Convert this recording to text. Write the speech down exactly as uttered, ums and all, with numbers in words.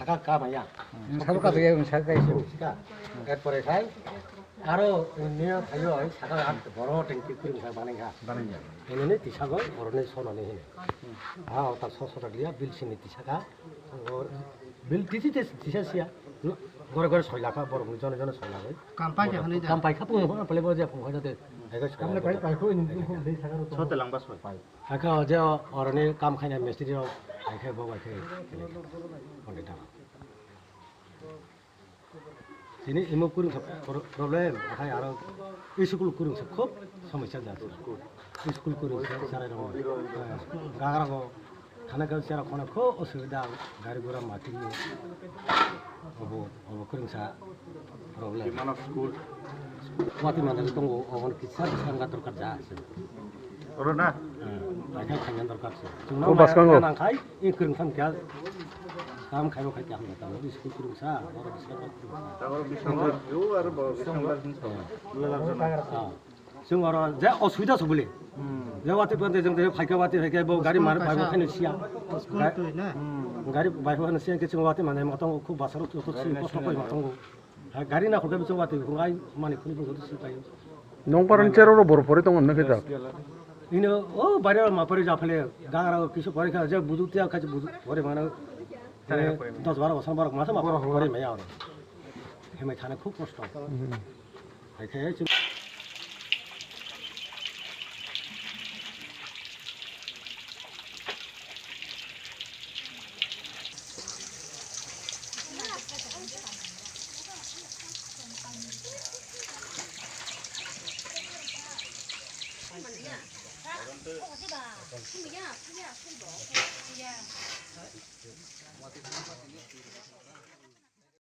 Saka ka maya. Saka ka maya, saka ka isu. Sika. Erpore khai. Aro niya thayo ai saka lat boro tengki kuring sa banai kha. Banai ya. Ini ni tisa go boro ni sono ni hini. Ha, otak so so tak liya bil sini tisa ka. Bil tisi tis tisa sia. Gore gore soi lakha boro ni jone jone soi lakha. Kampai kha hwnwi da. Kampai kha pung pale bo je pung kha jate. Kampai pai ko ini. Sote langba soi. Hakha o je oroni kam khaina mistri rok, hai khe bo bai khe kele khe. Pondit dama. Chini imo kurung sa pro-, problem, akhai aro school kurung sa khub somosya ja. School kurung sa sarai rok. Gagra go thana ka sera khona khub osubida, gari gura mati ni. Obo, obo kurung sa. Problem. Bimano school. Wati mandali tongo, ogon kisa kisa wngkha dorkar ja se. Oro na? Hai khe khaina dorkar se. Chwngno o bwskango. Nang khai, e kwrwng thang kya. Kam khai bo khai kya hamda tamo school kwrwng sa, oro bwskango kwrwng sa. Tabor biskango yo aro bo biskango. Chwng oro je osubida se bole. Je wati pande jeng je phaika wati phaika bo gari mar bai bo khaino siya. School twi na? Gari bai bo khaino siya ke chwng wati mane ma tongo khub basaro to si kosto koi ma tongo. Ha, gari na khulke bichong watwi khulai mani khulai bo si pai. Nong paran chero ro bor pore tongo nokhe da. Ino o bare ma pare ja phale gagra kisu pore kha je buju tiya kha buju pore mana. Dos baro bosor baro masa ma pore maya oro. Hemai thana khub kosto. Hai khe chwng